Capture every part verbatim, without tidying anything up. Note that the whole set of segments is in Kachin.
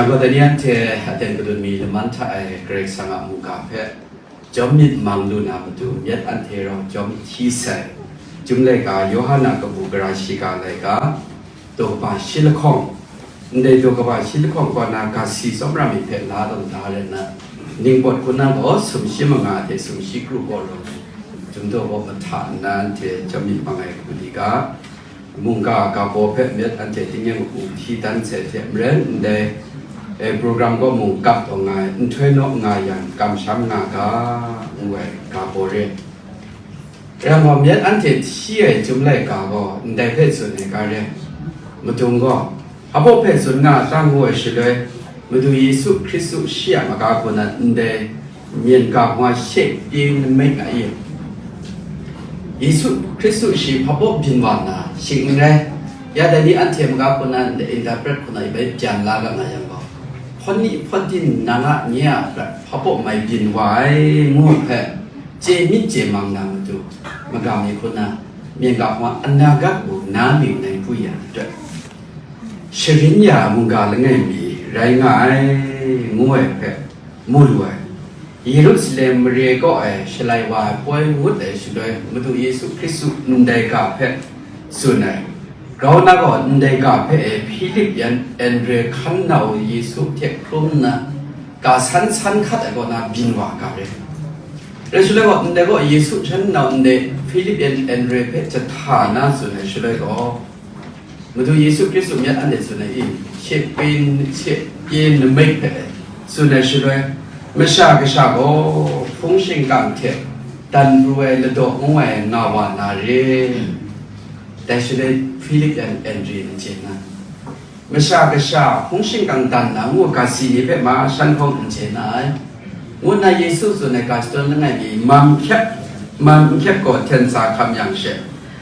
Nang gaw dai ni anhte aten kadun mi laman hta e Karai Kasang a mungga hpe jawm myit mang lu na matu, myit anhte rau jawm hti sai. Chyum laika, Yawhana kabu gara shiga laika, daw kaba shi lahkawng, ndai daw kaba shi lahkawng kaw na ga si tsawmra mi hpe la tawn da rai nna, ningpawt hku na gaw sumshi manga hte sumshi kru kaw rawng, Chyum daw kaw mahta nna anhte jawm myit mang ai hku di ga, mungga ga baw hpe myit anhte tingnyang kabu hti dan sai hte maren ndai, e, program kaw mung kap taw nga ai, nhtoi naw nga yang, kamsham nga ga, ngu ai ga baw re. Rai nna myit anhte hti ai Chyum laika gaw ndai hpe tsun ai ga re. Madung gaw, hpa baw hpe tsun nga a ta ngu ai shaloi, Madu Yesu Hkristu shi a maga hku na ndai myen ga hkawng she pyi n maik a i? Yesu Hkristu shi hpa baw byin wa nna, shing n rai, ya dai ni anhte maga hku na ndai interpret hku na i bai byan la ga nga yang gaw, hpawt ni hpawt din nang a nye a prat hpa baw mai byin wa ai, ngu hpe chye myit chye mang na matu, magam mi hku na myen ga hkawng a na gat u na mying nai hku ya ai, sharin ya mungga langai mi rai nga ai, ngu ai hpe mu lu ai. Yerusalem mare kaw ai shalai wa ai poi ngut ai shaloi, Madu Yesu Hkristu ndai ga hpe tsun ai. Grau na gaw ndai ga hpe e Hpilip yan Andre hkan nau Yesu hte hkrum nna, ga san san hkat ai kaw na byin wa ga re. Rai shaloi gaw, ndai gaw Yesu hkan nau ndai Hpilip yan Andre hpe jahta na tsun ai shaloi gaw, Madu Yesu Hkristu myit anhte tsun ai i, she pyin, she pyin namik hpe tsun ai shaloi, Masha Kasha gaw hpung shingkang hte dan pru ai ladaw ngu ai nga wa na re. Dai shaloi Hpilip yan Andre n chye na, Masha Kasha hpung shingkang dan na ngu ga si ni hpe ma shan hkawng n chye na ai, ngu nna Yesu tsun ai ga shadawn langai mi, mam hkyep, mam n hkyep gaw hten sa hkam yang she,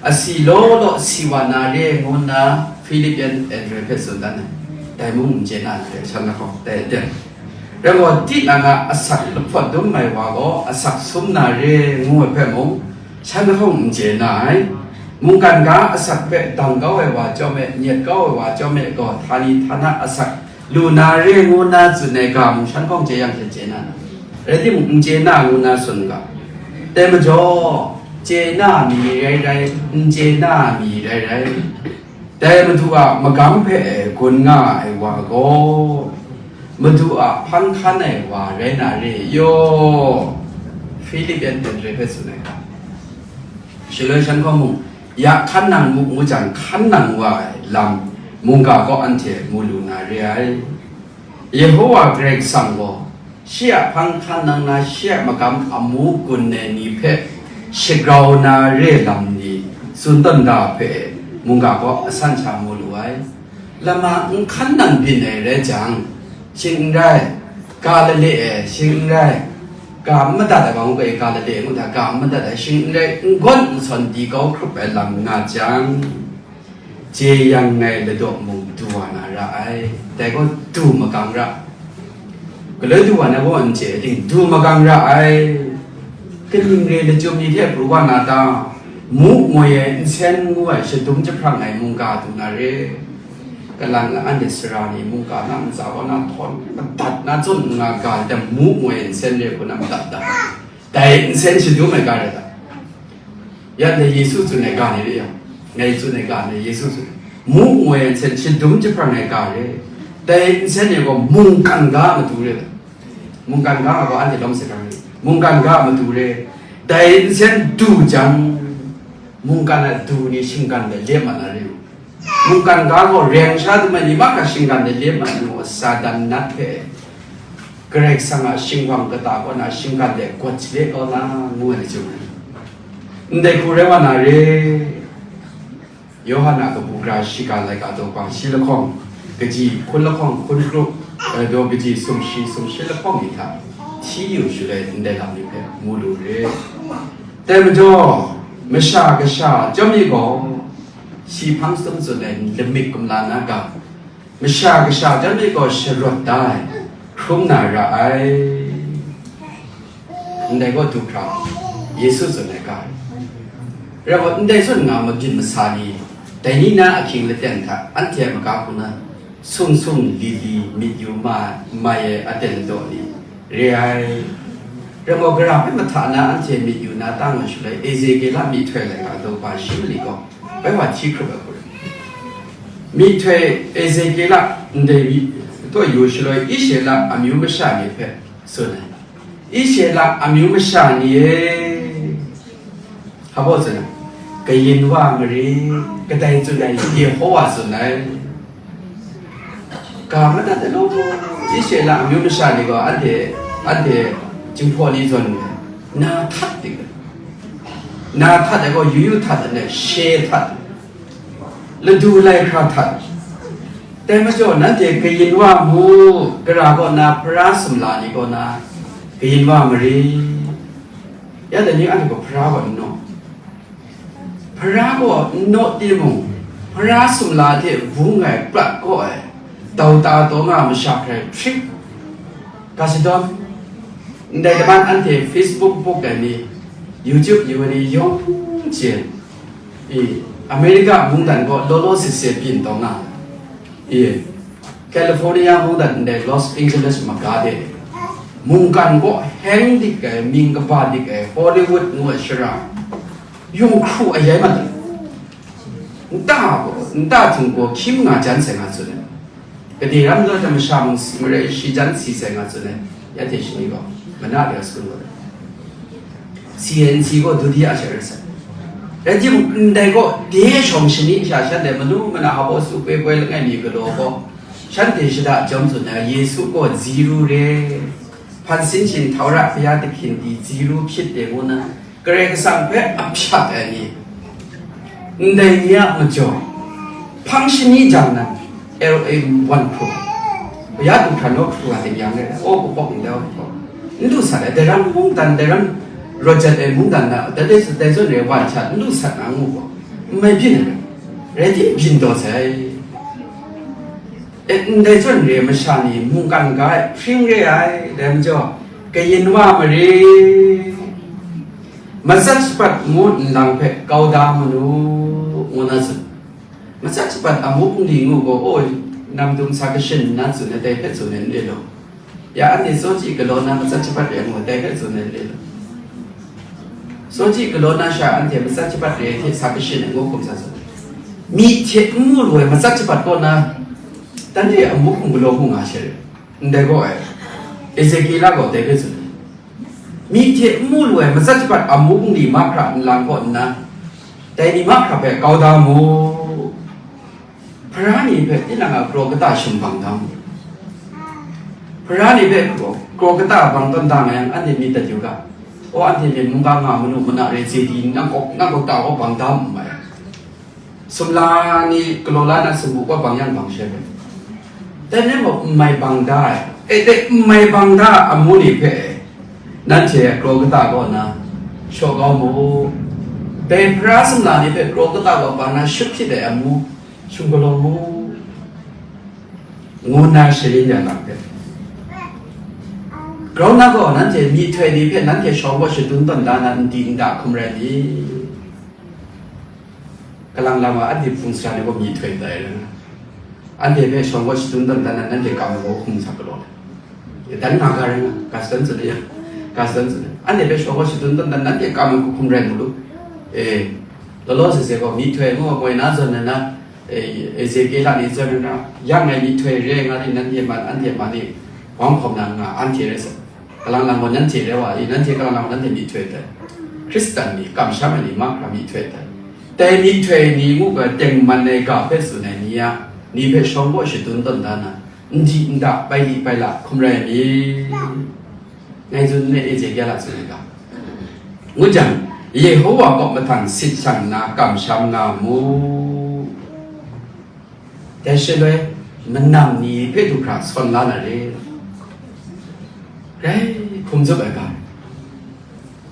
asi law law si wa na re, ngu nna Hpilip yan Andre hpe tsun dan ai. Dai mung n chye na ai hte shan lahkawng dai aten. Rai gaw, tinang a asak lahpawt dum ai wa gaw asak sum na re, ngu ai hpe mung, shan lahkawng n chye na ai. Mungkan ga asak hpe dang kau ai wa chyawm e, nyet kau ai wa chyawm e gaw, htani htana asak lu na re, ngu nna tsun ai ga mung shan hkawng chye yang hte chye na, rai timung, n chye na ngu nna tsun ga. Dai majaw, chye na mi rai rai, n chye na mi rai rai, dai Madu a magam hpe gun nga ai wa gaw, Madu a hpang hkan ai wa rai na re yaw, Hpilip yan Andre hpe tsun ai ga. Shaloi shan hkawng mung, ya hkan nang mu, ngu jang, hkan nang wa ai lam mungga kaw anhte mu lu na re ai. Yehowa Karai Kasang gaw shi a hpang hkan nang na, shi a magam amu gun ai ni hpe shagrau na re lam ni tsun tawn da hpe mungga kaw asan sha mu lu ai. Lama n hkan nang byin ai rai jang, shing n rai, ga lale ai, shing n rai, ga n madat ai, wa ngu ga lale ai ngu hta, ga n madat ai, shing n rai, n gawn n sawn di kau hkrup ai lam nga jang, jeyang ai ladaw mung du wa na ra ai. Dai gaw du magang ra. Galoi du wa na gaw n chye, ting du magang ra ai. Kaning re lachyum ni hte pru wa na ta? Mu moi ai nsen ngu ai shadum jahprang ai mungga du na re. Kalang la anhte sara ni mungga na ntsa kaw na htawn madat na zawn nga ga ai, mu moi ai nsen re hku na madat da. Dai nsen shadum ai ga re ta? Ya dai Yesu tsun ai ga ni re yang, ngai tsun ai ga ni Yesu tsun ai. Mu moi ai nsen shadum jahprang ai ga re. Dai nsen ni gaw mungkan ga matu re ta? Mungkan ga gaw anhte lawm se hkang re. Mungkan ga matu re. Dai nsen du jang, mungkan a du ni shinggan de lep mat na re. Mungkan ga gaw reng sha dum ai ni mahkra shinggan de lep mat nu, Satan nat hpe Karai Kasang a shingwang kata kaw na shinggan de gwat sale kau na, ngu ai jung, ndai hku rai wa na re. Yawhan a kabu gara shiga laika daw kaba shi lahkawng, kaji hkun lahkawng hkun krup, eh, daw kaji sumshi sumshi lahkawng ni hta hti yu shaloi ndai lam ni hpe mu lu re. Dai majaw, Masha Kasha chyawm mi gaw, shi hpang sum tsun ai lamik kumla na ga, Masha Kasha chyawm mi gaw sharawt da ai, hkrum na ra ai. Ndai gaw du hkra, Yesu tsun ai ga. Rai gaw, ndai zawn nga mabyin masa ni, dai ni na ahkying laten hta anhte a maga hku na, Sung sung li li myit yu ma, mai ai aten daw ni re ai. Rai gaw, gara hpe mahta na anhte myit yu na tang ai shaloi, Ezekiela myihtoi laika daw ba shi mali gaw, bai wa hti hkrup ai hku rai. Myihtoi Ezekiela ndai mi taw yu shaloi, Israela amyu masha ni hpe tsun ai. Israela amyu masha ni e, hpa baw tsun ai, kayin wa mare, kadai tsun ai, Yehowa tsun ai. Ga madat ai law, Israela amyu masha ni gaw anhte, anhte Jinghpaw ni zawn ai, na htat dik ai. Na htat ai gaw, yu yu htat ai, she htat, ladu lai hkra htat. Dai majaw, nanhte kayin wa mu, gara kaw na, hpara sumla ni kaw na, kayin wa mare. Ya dai ni anhte gaw hpara kaw n naw. Hpara kaw n naw timung, hpara sumla hte bung ai prat kaw ai, dauta taw nga masha hkrai hpring. Ga shadawn, ndai laban anhte Facebook buk ai ni, YouTube yu ai ni yawng hte, i, America mungdan kaw law law sit sit byin taw nga ai. I, California mungdan ndai Los Angeles maga de, mungkan kaw heng dik ai, mying kaba dik ai, Hollywood ngu ai shara, yawng hkru ayai mat ai. Nta gaw, nta htinggaw hkyim nga jan sai nga tsun ai. Gade ram zawn masha mung si marai shi jan si sai nga tsun ai. Ya hte shani gaw, mana de a sukun gaw, C N C gaw dudi a shai rai sai. Rai timung, ndai gaw, de shawng shani sha shanhte manu mana hpa su poi poi langai mi galaw gaw, shanhte shada jawm tsun ai, Yesu gaw ziru re, hpan sin shin htau ra, kaya dahkyin di ziru hpyit de ngu na, Karai Kasang hpe a hpyak ai ni, ndai ni a majaw, hpang shani jang nan, L A wan hkru, ya du hkra naw hkru a tingnyang rai, aw, kahpawk ndai aw kahpawk, n lu sat ai, dai ram mungdan, dai ram rawt jat ai mungdan na, dai dai dai zawn re wan sha, n lu sat na ngu gaw, n mai byin ai rai, rai tim byin taw sai. E, ndai zawn re masha ni mungkan ga ai hpring re ai, dai majaw, kayin wa mare, matsat shapat amu nlang hpe kau da mu nu, ngu na tsun. Matsat shapat amu bungli ngu gaw, o, namdum sa kashin nna tsun ai, dai hpe tsun ai n re law. Ya, anhte tsawchyi galaw na matsat shapat re ngu, dai hpe tsun ai n re law. Tsawchyi galaw na sha anhte matsat shapat re hte sa kashin ai ngu hkum sa tsun. Myi hte n mu lu ai matsat shapat kaw na, dan re amu hkum galaw hku nga she re. Ndai gaw ai, Ezekiela gaw dai hpe tsun ai. Myi hte n mu lu ai matsat shapat amu bungli mahkra nlang kaw nna, dai ni mahkra hpe kau da mu. Hpara ni hpe tinang a kraw kata shum bang da mu. Hpara ni hpe kraw, kraw kata bang tawn da nga yang, anhte myit dat yu ga. O, anhte myit mungga nga manu mana re, je di nang kaw, nang kaw ta kaw bang da mu mai. Sumla ni galaw la na sumgu kaw bang yang bang she ai. Dai ni gaw n mai bang da ai. E, dai n mai bang da amu ni hpe nanhte kraw kata kaw na shaw kau mu. Dai hpara sumla ni hpe kraw kata kaw bang na shut hpyit ai amu shum galaw mu, ngu nna sharin ya na hpe, grau na gaw nanhte myihtoi ni hpe nanhte shawng kaw shadun tawn da na n di n da hkum rai ni? Kalang lang wa anhte hpung sara ni gaw myihtoi tai rai na, anhte hpe shawng kaw shadun tawn da na nanhte kam ai gaw hkum sa galaw ai. Dan nga ga rai nga, ga shadawn tsun ai ya, ga shadawn tsun ai. Anhte hpe shawng kaw shadun tawn dan, nanhte kam ai hku hkum rai mu lu. E, law law se se gaw, myihtoi ngu ai moi na zawn na na, e, Ezekiela ni zawn na na, yang ngai myihtoi re ai nga ni, nanhte man, anhte man ni, wang hkawm na nga, anhte rai sa. Kalang lang gaw nanhte rai wa i, nanhte kalang lang gaw nanhte myihtoi tai. Hkristan ni, kamsham ai ni mahkra myihtoi tai. Dai myihtoi ni ngu ga tengman ai ga hpe tsun ai ni a, ni hpe shawng kaw shadun tawn da na, n di n da, bai li bai la hkum rai ai ni? Ngai tsun n-, Ezekiela tsun ai ga. Ngu jang, Yehowa kaw mahtang sit shang nna kamsham nga mu. Dai shaloi, manam ni hpe du hkra sawn la na re. Grai hkum zup ai ga.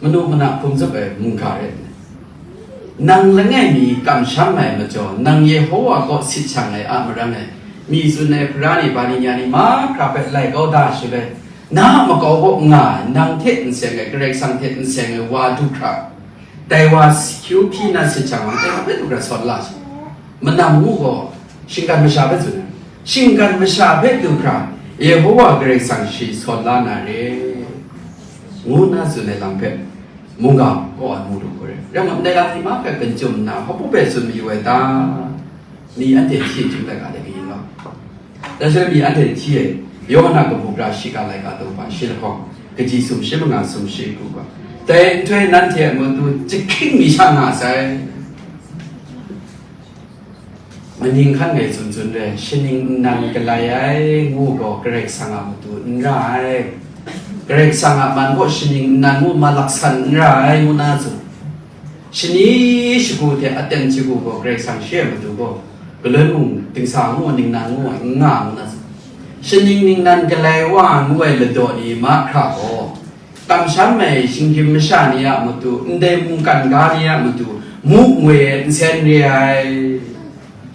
Manu mana hkum zup ai mungga rai nna, nang langai mi kamsham ai majaw, nang Yehowa kaw sit shang ai a marang e, myi tsun ai hpara ni, bani nya ni mahkra hpe lai kau da shaloi, na a makau kaw nga ai, nang hte n seng ai, Karai Kasang hte n seng ai wa du hkra, dai wa si hkyu hpyi na sit shang ai, dai wa hpe du hkra sawn la shi. Manam ngu gaw, shinggan masha hpe tsun ai. Shinggan masha hpe du hkra, Yehowa Karai Kasang shi sawn la na re, ngu nna tsun ai lam hpe, mungga kaw ai mu lu hkoi re. Rai nme, ndai lam ni mahkra hpe n-, chyum nna, hpapu hpe tsun mayu ai ta? Mi anhte hti ai chyum laika de kayin wa. Dai shaloi mi anhte hti ai, Yawhan a kabu gara shiga laika daw hpa shi lahkawng, kaji sumshi manga sumshi hku gaw, dai nhtoi nanhte a matu jahkring mi sha nga sai. Maning hkan ngai tsun tsun re, shaning nnan galai ai ngu gaw Karai Kasang a matu n ra ai. Karai Kasang a man gaw shaning nnan ngu malaksan n ra ai, ngu na tsun. Shani shagu hte aten shagu gaw Karai Kasang shi ai matu gaw, galoi mung dingsa ngu, ningnan ngu ai n nga, ngu na tsun. Shaning ningnan galai wa ngu ai ladaw ni mahkra gaw, kamsham ai shinggyim masha ni a matu, ndai mungkan ga ni a matu, mu ngoi ai nsen re ai.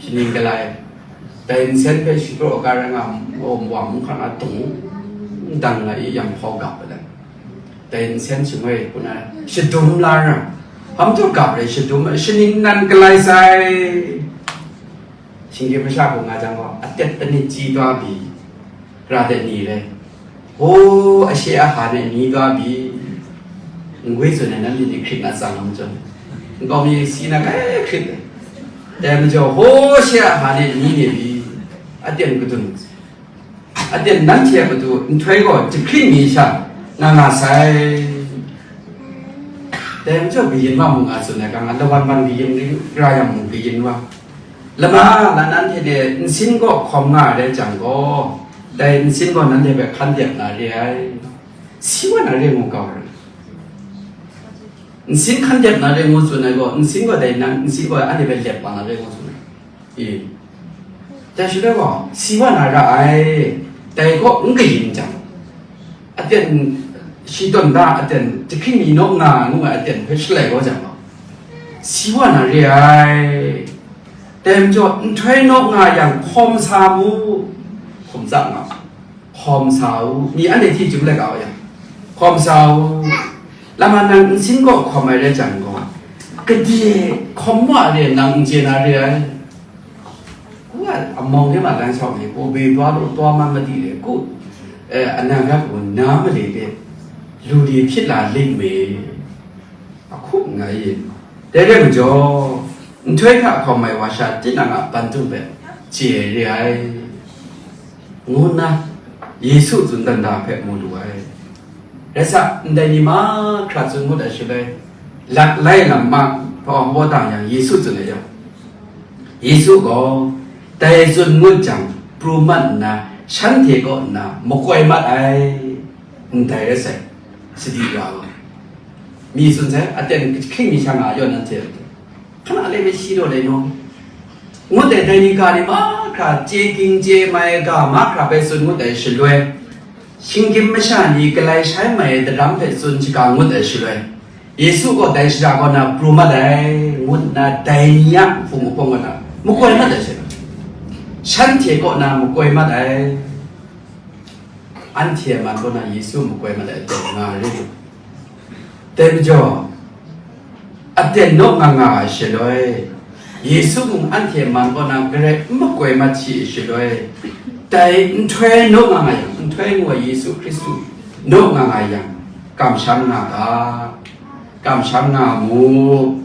Shaning galai, dai nsen hpe shapraw ga rai nga, wa mung hkan a dung dang nga i yang hpau gap ai. Dai nsen shangoi hku na shadum la ra, hpa majaw gap rai shadum ai, shaning nnan galai sai. Shinggyim masha hku nga jang gaw, atet anit chyi taw pyi, ra de ni re, ho, ashe aha de ni taw pyi, n-gwi tsun ai nanhte ni hkrit na tsang lam chyawm, nkau mi si na kai hkrit ai. Dai majaw, ho, ashe aha de ni ne pyi, aten kadun, aten nanhte a matu nhtoi gaw jahkring mi sha nga nga sai. Dai majaw, kayin wa mu nga tsun ai, ga nga lawan ban kayin ring ra yang mu kayin wa. Lama la nanhte de nsin gaw hkawm nga ai rai jang gaw, dai nsin gaw nanhte hpe hkan dep na re ai. Si wa na re ngu kau ai. Nsin hkan dep na re ngu tsun ai gaw, nsin gaw dai nan, nsin gaw anhte hpe lep wa na re ngu tsun ai. I, dai shaloi gaw, si wa na ra ai, dai gaw n kayin jang, aten shi tawn da, aten jahkring mi naw nga ngu ai aten hpe shalai kau jang gaw, si wa na re ai. Dai majaw, nhtoi naw nga yang, hkawm sa mu, hkum tsang nga, hkawm sa u, mi anhte hti chyum laika wa yang, hkawm sa u. Lama nang nsin gaw hkawm ai rai jang gaw, gade hkawm wa re nang n chye na re ai. Ngu ai, amawng de ma lang sau ni, ko be dwa lo, dwa man madi de, ku, eh, anang ga ku na ma le de, lu de hpyit la ling me, a hkup nga ye. Dai rai majaw, nhtoi hta hkawm ai wa sha tinang a ban htum hpe chye ai re ai, ngu nna Yesu tsun dan da hpe mu lu ai. Rai sa, ndai ni mahkra tsun ngut ai shaloi, laklai lam ma hpaw hpaw tang yang Yesu tsun ai yang, Yesu gaw, dai tsun ngut jang, pru mat nna, shanhte kaw nna makoi mat ai, ndai rai sai, sadi ra ai. Mi tsun sai, aten hkying mi sha nga yaw nanhte, hkana le me shi daw le naw, ngut ai dai ni ga ni mahkra, chye ging chye mai ga mahkra bai tsun ngut ai shaloi, shinggyim masha ni galai shai mai ai daram hpe tsun shaga ngut ai shaloi, Yesu gaw dai shara kaw na pru mat ai, ngut nna dai ni a hpung mahpung kaw na makoi mat ai shaloi, shanhte kaw na makoi mat ai, anhte a man kaw na Yesu makoi mat ai aten nga re lu. Dai majaw, aten naw nga nga ai shaloi, Yesu mung anhte a man kaw na garai n makoi mat shi ai shaloi, dai nhtoi naw nga nga yang, nhtoi ngu ai Yesu Hkristu naw nga nga yang, kamsham nga ga, kamsham nga mu.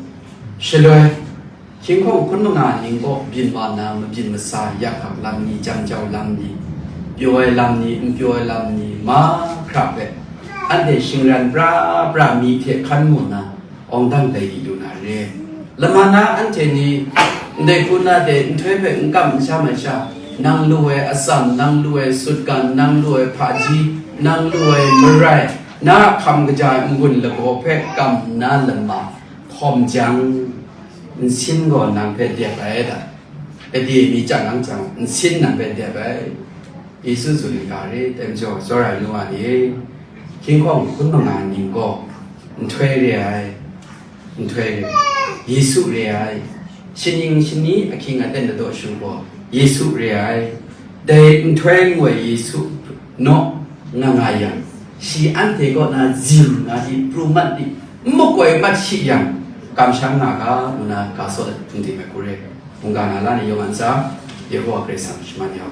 Shaloi, hkying hkawng hkun manga ning gaw byin wa nna, mabyin masa, yak hkak lam ni, jam jau lam ni, pyaw ai lam ni, n pyaw ai lam ni, mahkra hpe, anhte shingran pra pra mi hte hkan mu nna, awng dang tai di lu na re. Lama na anhte ni, ndai hku na de nhtoi hpe n kam n sham ai sha, nang lu ai atsam, nang lu ai sutgan, nang lu ai hpaji, nang lu ai marai, na a hkam kaja ai n-gun lagaw hpe kam nna lama hkawm jang, nsin gaw nang hpe dep ai da? Gade mi chyang ang jang, nsin nang hpe dep ai. Yesu tsun ai ga re, dai majaw, tsawra ai nu wa ni, hkying hkawng hkun manga ning gaw, nhtoi re ai, nhtoi re ai, Yesu re ai, shaning shani ahkying aten ladaw shu gaw, Yesu re ai, dai nhtoi ngu ai Yesu naw nga nga yang, shi anhte kaw na zim na di, pru mat di, n makoi mat shi yang, kamsham nga ga, ngu na ga sawt ai hpung ting ai hku re. Mungga na la ni yawng a ntsa, Yehowa Karai Kasang shaman ya